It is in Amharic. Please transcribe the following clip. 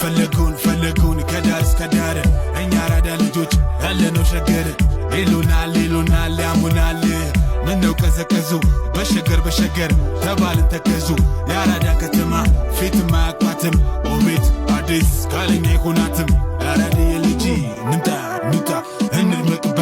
ፈለጉን ፈለጉን ከዳር እስከ ዳር፣ እኛ አራዳ ልጆች ያለነው ሸገር። ይሉናል ይሉናል ያሙናል፣ ምነው ቀዘቀዙ? በሸገር በሸገር ተባልን ተከዙ። የአራዳን ከተማ ፊትም አያውቋትም፣ ውቤት አዲስ ካለኛ አይሆናትም። አራዳ ልጅ እንምጣ እንውጣ እንድመቅባት።